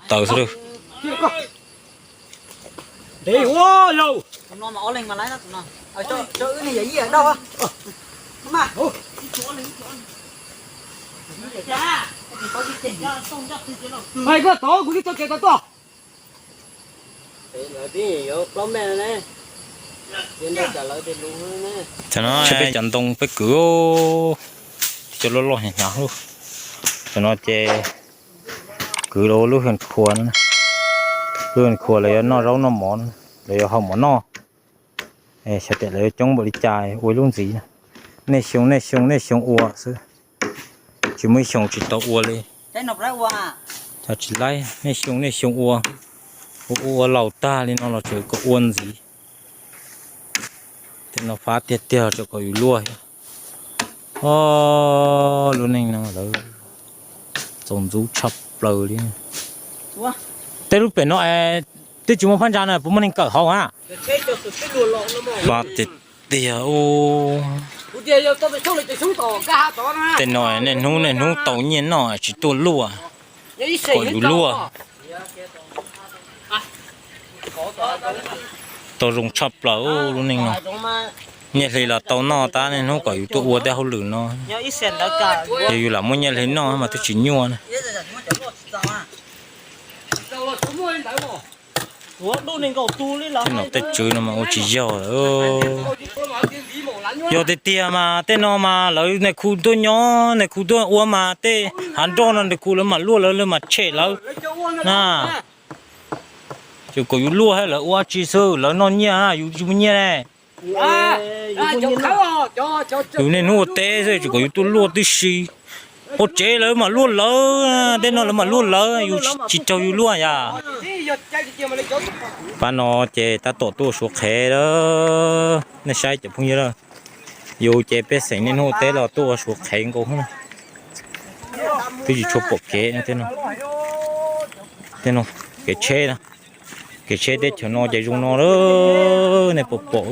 taws xwb. Koj tod kuv li tau ces tau tuaj. Tam no peb cov ntoo peb kwv, cov loj loj hnyav hnyav lub. Tam no ces kwv los ua lub hwj khua no, lub hwj khua lawv yuav noj zaub noj mov, lawv yuav hau mov noj. Xyov tias lawv yuav coob npaum li cas ua ib lub ntxiv. Nej xyoo nej xyoo nej xyoo ua xwb, tsis muaj ib xyoo tsis tau ua li. Tsis laib, nej xyoo nej xyoo ua, ua ua laus tag li no los tseem kom ua ntxiv. Tej no fab tiag tiag tseem kom yus luaj thiab. Lub neej no lawv txaus ntxub tshaj plaws li. Tej lub pem no es twb tsis muaj phab ntsa na, puas muaj neeg kawm hauv a? Fab tiag tiag. Tej no niaj hnub niaj hnub tau nyiaj noj tsis tuaj luaj, kom yus luaj. Tau zoo tshaj plaws lub neej no. Nyiaj hli los tau noj tab, niaj hnub kom yus tuaj ua tej hauj lwm no. Yog yus lam muaj nyiaj hli noj mas twb tsis nyuaj na. Tej nom tej tswv no mas ua tsis yog lawm. Yog tiag tiag mas tej no mas lawv niaj khu tuaj nyob, niaj khu tuaj ua mas tej hav nroj no niaj khu lawv mam luaj lawv, lawv mam tshem lawv na. Ces kom yus luaj thiab lawv ua dab tsi xwb, lawv noj nyiaj yus tsis muaj nyiaj ne. Yus niaj hnub ua teb xwb, tsis kom yus tuaj luaj tib si. Ua tsev lawv mam luaj lawv, tej no lawv mam luaj lawv, yus tsis raug yus luaj yom. Pab no ces tab tom tuaj ua suav qhev lawm, nej saib cov phooj ywg lawm. Yus ces pej xeem niaj hnub ua teb los tuaj ua suav qhev nkaus. Twb tsis tshua pom kev no, tej no kev tsheb na. Kev tsheb teb chaws no ces zoo no lawm, nej puas pom.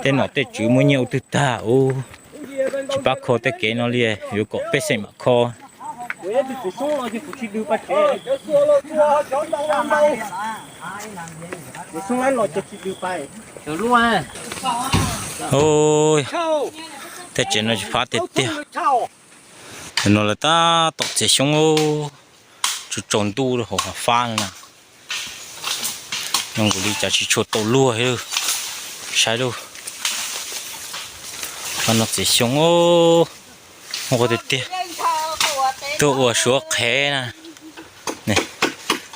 Tej nom tej tswv muaj nyiaj ua twg tag ua, tsis pab kho tej kev no li, yuav kom pej xeem mam kho. Tej tsev no tsis fab tiag tiag. Tam no lawv tab tom txiav xyoob, tsaus tsaus ntuj hauv hav fab no na. Nws nkaus li cas tsis tshua tau luag li. Saib lub, no txiav xyoob, muaj tiag tiag. Tuaj ua suav qhev na.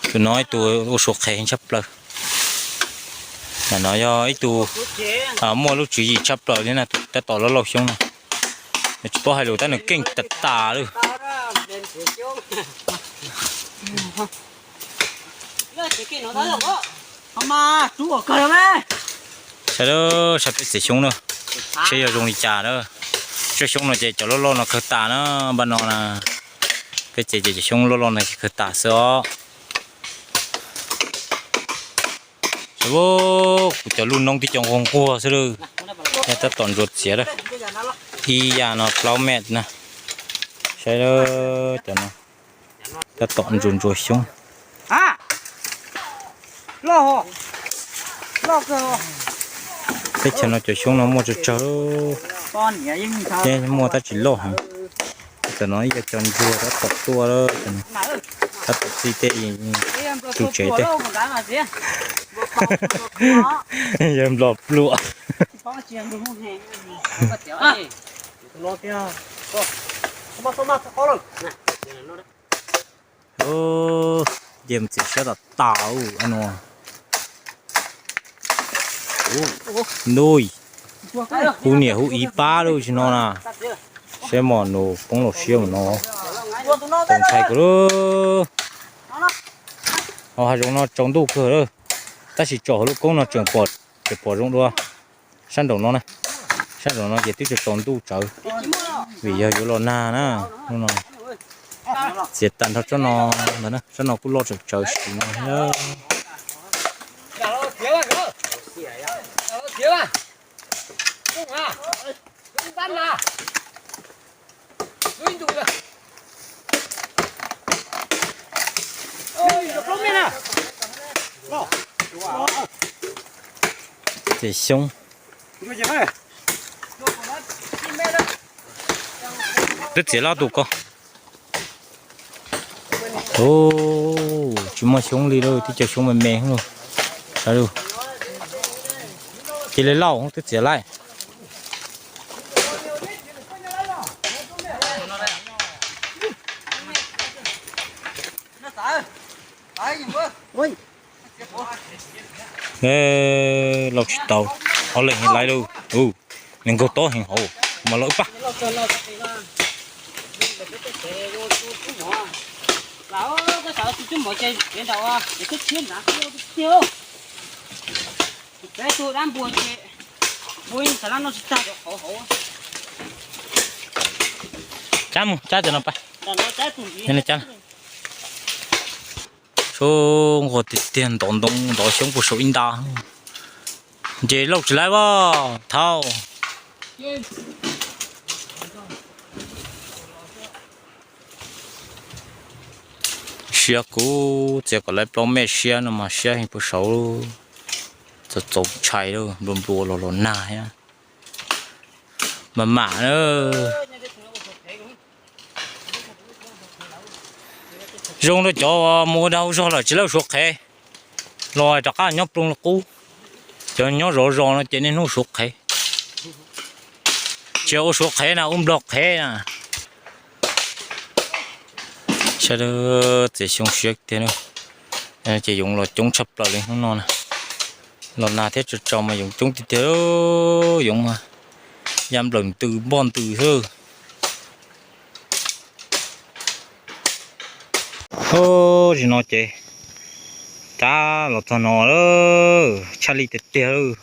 Tus no ib tug ua suav qhev tshaj plaws. Tam no yog ib tug muaj lub tswv yim tshaj plaws li na, tus tab tom laub laug xyoob no. Tsis paub hais lus tab nws keej tas tas lawm. Saib, saib peb txiav xyoob na, seb yog zoo li cas na. Tsob xyoob no ces cov loj loj no kawg tas na, npaj no na. Peb txiav ces cov xyoob loj loj no ces kawg tas xwb os. Saib, kuv cov lub noob tib co nquag nquag xwb lawm. Tab tom ntsuas txiav lawm. Ib yam no plaub mev na. Saib cov no, tab tom ntsuas ntsuas xyoob. Teb chaws no cov xyoob no muaj tsawg tsawg, muaj tab sis loj heev. Cov no ib co ntsuag tab tom tuaj, tab tom txij tej tu tsev tej. Yawg Nplog pluam. Ces mus txiav siab tas tas no. Ntuj, hu niam hu txiv pab lub tsis no na. Saib mos nus poob los siab mus no. Tau ntshai kuv lub. Ho hav zoov no tsaus ntuj kawg lawm, tab sis tsom hauv lub koob no tseem pom, tseem pom zoo dua. Sab nraum no na, sab nraum no ces twb tsaus tsaus ntuj tsawv, vim yog yuav los nag na. Hnub no txiav tag nrho tsob no ntag na, tsob no kuj loj tsawv tsawv sim no thiab. Txiav xyoob. Twb txiav loj tus ko. Tsis muaj xyoob li lauj, twb cov xyoob me me lauj. Cia li lauj, twb txiav lawm. Lauj tsis tau, ob leeg laiv lauj. Nws nkaug tob heev hauv, mas los wb pab. Cab mus, cab cov no pab. Cab. Sub nquag tiag tiag, ntov ntoo ntov xyoob puag saum ib nta. Nce lauj tsis laiv as, thauj. Siab kuv txiav kom laiv plaub mej siab no mas siab heev puag saud, txaus txaus ntshai lauj, nplua nplua los los nag thiab. Mas mam na. Zoo rau cov mus ua dag ua zog lawm tsis lawv suav qhev, los rov qab nyob ploog li qub. Cov nyob zov zos no ces niaj hnub suav qhev. Tsis ua suav qhev na, ua nplog qhev na. Sawv daws, txiav xyoo siab tiag, ces yoov los coob tshaj plaws li hnub no na. Los nag thiab tsaus tsaus mas yoov coob tiag tiag, yoov mas ya nplawm ntws npoj ntws xwb. Ub, zaum no ces cab los txog no lawm, tshaj lij tiag tiag lawm.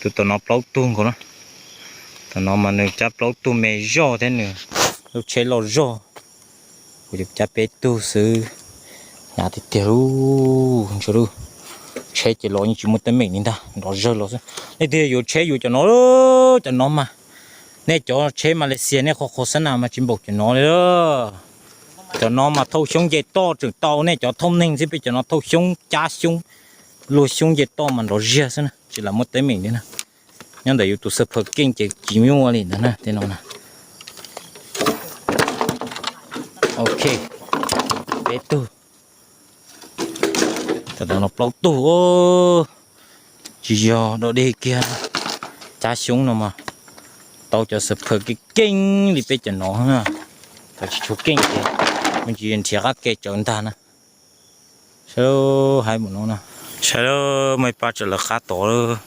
Tus tom no plaub tug nkaus na. Tom no mas nws cab plaub tug me zog thiab nws lub tsheb loj zog. Kuv cab peb tug xwb, hnyav tiag tiag lauj, ntsia lauj. Tsheb ces los yeej tsis muaj teeb meem li ntag, nrov zawg los xwb. Nej twg yuav tsheb yuav cov no, cov no mas, nej cov tsheb Malaysia nej qhov qhov xab nas mas tsis npaum cov no li. Cov no mas thauj xyoob nce toj tseem tau, nej cov thauj neeg xwb, peb cov no thauj xyoob cab xyoob, luag xyoob nce toj mas nrov ziag xwb na, tsis lam muaj teeb meem li na. Nyob ntawm yus tus xab phawm keej ces tsis nyuaj li ntawd na, tej no na. Ok, peb tug. Tam no plaub tug, tsis yog dog dig kiag, cab xyoob no mas tau cov xab phawm keej keej li peb cov no na. Thaum tsis tshua keej ces me ntsis nrhiav qab ke tsawv ntag na. Sawv daws, haib mus no na. Sawv daws, muaj ib pab tseem lawv qab tod lawm,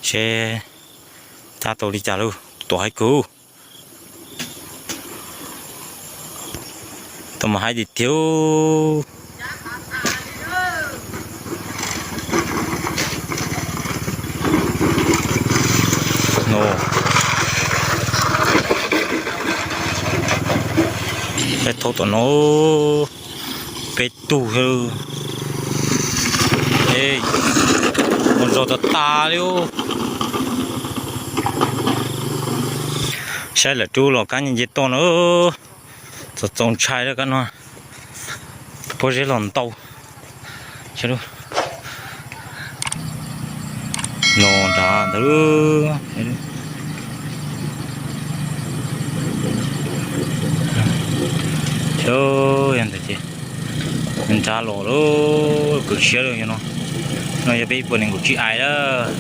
seb cab tau li cas lauj, tuam haib kawg. Tuam mas haib tiag tiag. No, peb thauj tom no, peb tug. Mus zog tas tas li. Saib lawm rub los kab nce toj no, txaus txaus ntshai lawm kab no. Pob zeb los ntau. No nrad ntawd. Yog ntawd ces nrad los lawm, kawg siab lawm no. No yog peb ib puas nees nkaum tsib ais lawm,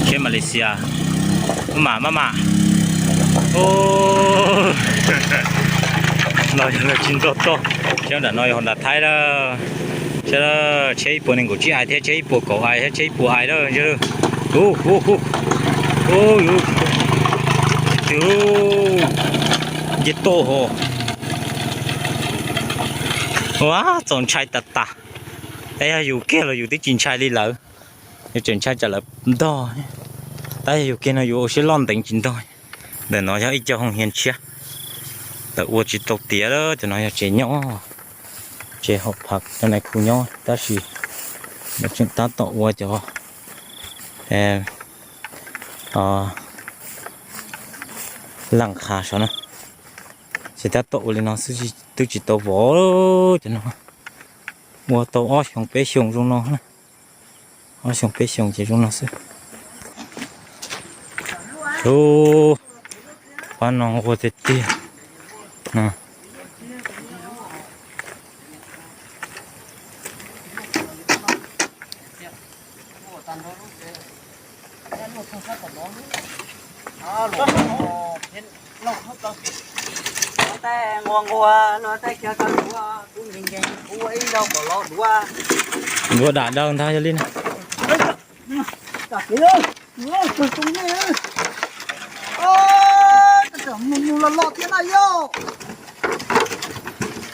tsheb Malaysia. Maj mam, maj mam. Los yog lawv tsis nrog tog. Tsheb nram no yog Honda Thaib lawm. Tsheb ib puas nees nkaum tsib ais thiab tsheb ib puas kaum ais thiab tsheb ib puas ais lawm. Nce toj ho. Ua txaus ntshai tas tas. Tab yog yus kiag los yus twb tsis ntshai li lawv, yus tseem ntshai tsam lawv ntog. Tab yog yus kiag no yus ua siab loj nteev tsis ntog. Ntawm no yog ib co hoos hias tshiab, lawv ua tsis tau tiav lawm. Cov no yog tsev nyob, tsev hauv phav cov nais khu nyob, tab sis lawv tseem tab tom ua cov laj qha saum na. Ces tab tom ua li no xwb, twb tsis tau vov cov no. Ua tau ob xyoos peb xyoos zoo no, ob xyoos peb xyoos ces zoo no xwb. Ub, pab no ua tiag tiag no. Dua dam daws ntag yog li na.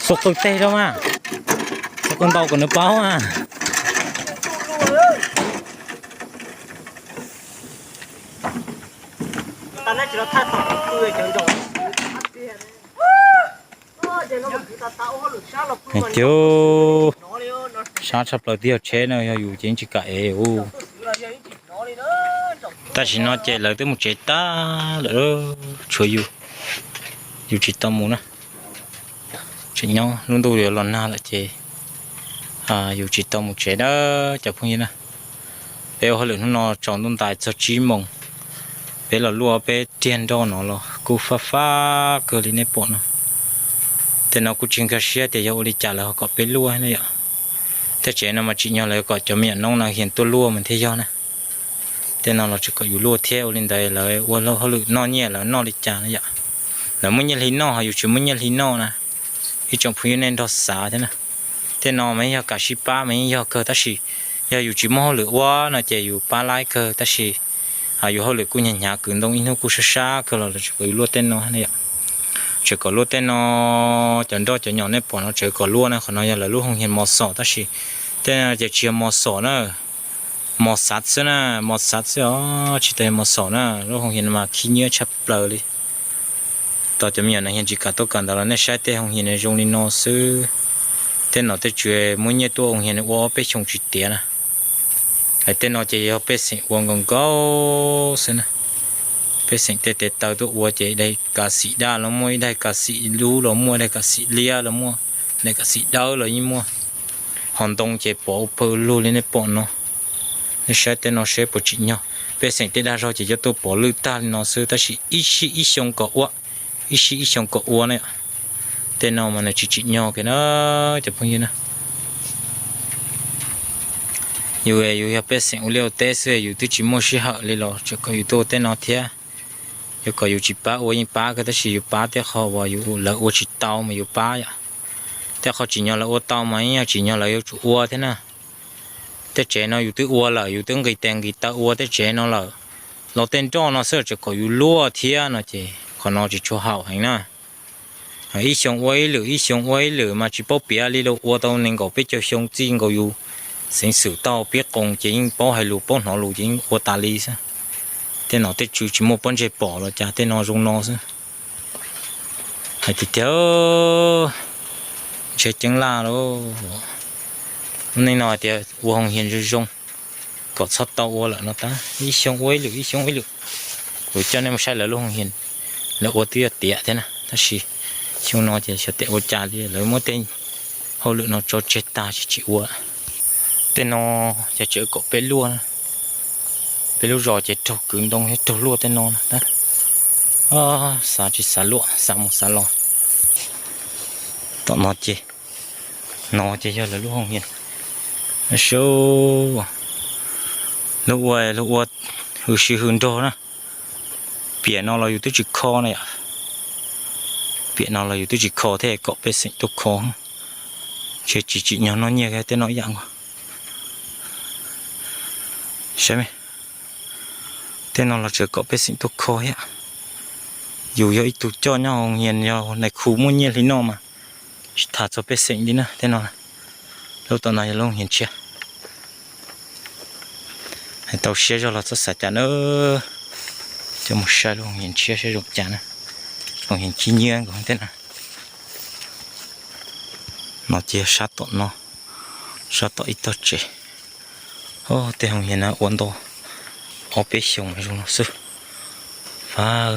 Xuas qw teg rau mas, xuas qw ntaus kom nws paub mas. Cov sab tshaj plaws twb yog tsheb na, yog yus ces yeej tsis kam ev ub. Tam sim no ces lawv twb mus tsev tag lawm, tshuav yus, yus tsis tau mus na. Tseem nyob lub ntuj yuav los nag lawm ces yus tsis tau mus tsev na cov phooj ywg na. Peb ua hauj lwm hnub no tsaus ntuj ntais txog tsib moos, peb los luaj peb riag nroj no los kuj fab fab kawg li nej pom no. Tej no kuj tsis nkag siab tias yog ua li cas lawv ho kom peb luaj na yom. Tej tsev no mas tsim nyog lawv kom cov me nyuam noob na hias tuaj luaj mas thiaj yog na. Tej no los tseem kom yus luaj thiab, ua li ntawd lawv ua hauj lwm noj nyiaj lawv noj li cas na yom. Lawv muaj nyiaj hli noj ho yus tsis muaj nyiaj hli noj na. Ib tsoom phooj ywg nej nrog xav thiab na. Tej no mas yeej yog kav sib pab mas yeej yog kawg tab sis yog yus tsis muaj hauj lwm ua no ces yus pab laib kawg tab sis yus hauj lwm kuj hnyav hnyav kwv ntoo ib hnub kuj sab sab kawg los lawv tseem kom yus luaj tej no na yom. Tseem kom luaj tej no, cov nroj cov nyom nej pom no tseem kom luaj na, qhov no yog lawv lub hoo hias mos xom tab sis tej no ces tsis yog mos xom na, mos xav xwb na, mos xav xwb os, tsis tau yog mos xom na, lub hoo hias no mas khib nyiab tshaj plaws li. Tos cov me nyuam no hias tsis kam tuaj kawm ntawv los nej saib tej hoo hias zoo li no xwb. Tej nom tej tswv muab nyiaj tuaj hoo hias ua ob peb xyoo tsis tiav na. Hais tej no ces yog pej xeem ua nkaus nkaus xwb na. Pej xeem tej tes taw tuaj ua ces ib daig kav xim daj los muaj, ib daig kav xim lub los muaj, ib daig kav xim liab los muaj, ib daig kav xim dawb los yeej muaj. Ho ntoo ces pov ua pawg lug li nej pom no. Nej saib tej no seb puas tsim nyog. Pej xeem tej dag zog ces coj tuaj pov lwj tag li no xwb tab sis ib sij ib xyoo kom ua, ib sij ib xyoo kom ua na. Tej no mas nws tsis tsim nyog kiag na cov phooj ywg na. Yus, yus yog pej xeem ua liaj ua teb xwb yus twb tsis muaj sij hawm li los tseem kom yus tuaj ua tej no thiab. Yog kom yus tsis pab ua yeej pab kawg tab sis yus pab tej qho uas yus, lawv ua tsis tau mas yus pab yom. Tej qho tsim nyog lawv ua tau mas yeej yog tsim nyog lawv yuav tsum ua thiab na. Tej tsev no yus twb ua lawm, yus twb nqis tes nqis taw ua tej tsev no lawm, los tej nroj no xwb tseem kom yus luaj thiab no ces qhov no tsis tshua haum heev na. Ib xyoo ua ib lwm, ib xyoo ua ib lwm mas tsis paub piav li los ua tau nees nkaum peb caug xyoo txij nkaus yus xeev xwm tau pib qoos ces yeej paub hais lus paub hnov lus ces yeej ua tas li xwb. Tej nom tej tswv tsis muaj pob ntseg pom los cas tej no zoo no xwb. Hais tiag tiag, ntshe ceeb laj lauj. Lub neej no hais tias ua hoo hias zoo zoo kom txhob tau ua lawm no tab ib xyoo ua ib lwm, ib xyoo ib lwm. Kuv coj nej mus saib lawv lub hoo hias, lawv ua twb yog tiav thiab na tab sis xyoo no ces xyov tias ua cas li lawv muab tej hauj lwm no tso tseg tag tsis tsis ua. Tej no ces tseem kom peb luaj, peb lub zos ces raug kwv ntoo thiab raug luaj tej no na. Xav tsis xav luaj, xav mus xav los. Tom no ces, no ces yog lawv lub hoo hias. Lub ua, lub ua hws si hws nrog na. Piam no los yus twb tsis kho na yom. Piam no los yus twb tsis kho thiab kom pej xeem tuaj kho. Ntshe tsis tsim nyog noj nyiaj tej no ib yam nkaus. Saib, tej no los tseem kom pej xeem tuaj kho thiab. Yus yog ib tug coj nyob hoo hias yog nais khu muaj nyiaj hli noj mas tsis tham txog pej xeem li na tej no. Lub tom no yog lub hoo hias tshiab. Hais tau siab zog los txhob xav cas na. Coj mus saib lub hoo hias tshiab saib zoo cas na. Hoo hias khib nyiab nkaus tej no. No ces yog sab tom no, sab tom ib tog tsev. Tej hoo hias na ua ntau ob peb xyoos zoo no xwb. Fab,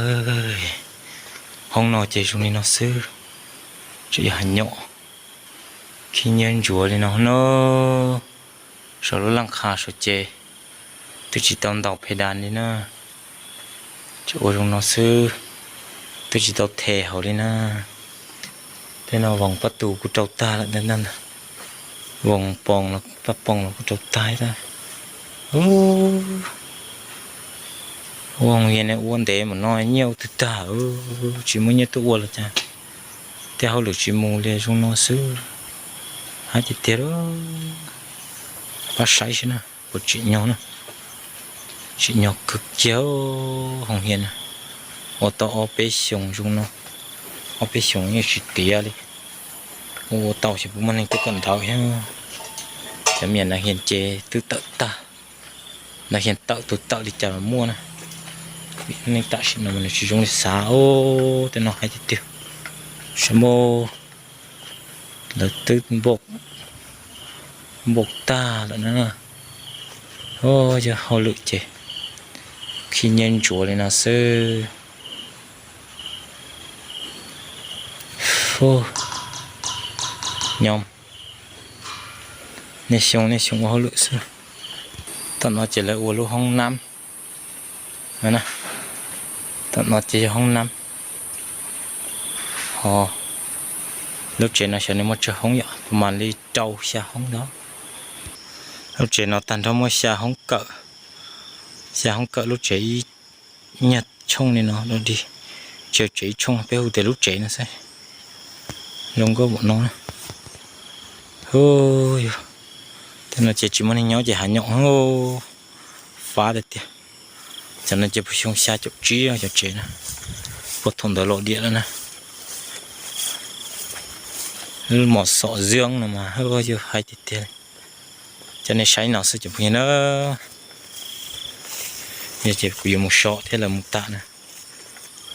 hoob no ces zoo li no xwb. Tseem yog hav nyom. Khi nyiaj ntsuav li no no, saum lub laj qha saum ces twb tsis tau ntaus phe das li na. Tseem ua zoo no xwb, twb tsis tau them hauv li na. Tej no voos pab tus kuj rau tag lawm ntag. Voos poos los pab poos los kuj rau tag tab. Ua hoos hias ne ua ntev mus no nyiaj ua twg tag, tsis muaj nyiaj tuaj ua los cas. Tej hauj lwm tsis mus li zoo no xwb. Hais tiag tiag, pab saib xwb na, puas tsim nyog na. Tsim nyog kawg kiag, hoos hias na. Ua tau ob peb xyoos zoo no, ob peb xyoos yeej tsis tiav li. Ua tau xyov puas muaj neeg tuaj kawm ntawv thiab. Cov me nyuam nas hias ces twb tawm tag. Nas hias tawm tus tawm li cas los muaj na. Vim neej tam sim no nws tsis zoo li xav os, tej no hais tiag tiag. Sab npau, lawv twb npau tag lawm na. Yog hauj lwm ces khi nyiaj ntsuav li no xwb. Nyob, niaj xyoo niaj xyoo ua hauj lwm xwb. Tom no ces lawv ua lub hoob nab. Tom no ces yog hoob nab. Ho lub tsev no xyov nws muaj tsawg hoob yom, mas li rau xya hoob ntawd. Lub tsev no tag nrho muaj xya hoob kawm, xya hoob kawm lub tsev ib nyuag tshooj li no dog dig, tsis yog tsev ib tshooj, peb hu tias lub tsev no xwb. Zoo nkauj npaum no na. Yog tej no ces tsis muaj neeg nyob ces hav nyoom, fab tiag tiag. Cov no ces puag xyoo xya caum tsib cov tsev na, puag thaum ntawd los diam lawm na. Mos xom ziab no mas yog hais tiag tiag. Cov nej saib no xwb cov phooj ywg na. Yog ces kuv yuav mus so thiab lawv mus tas na.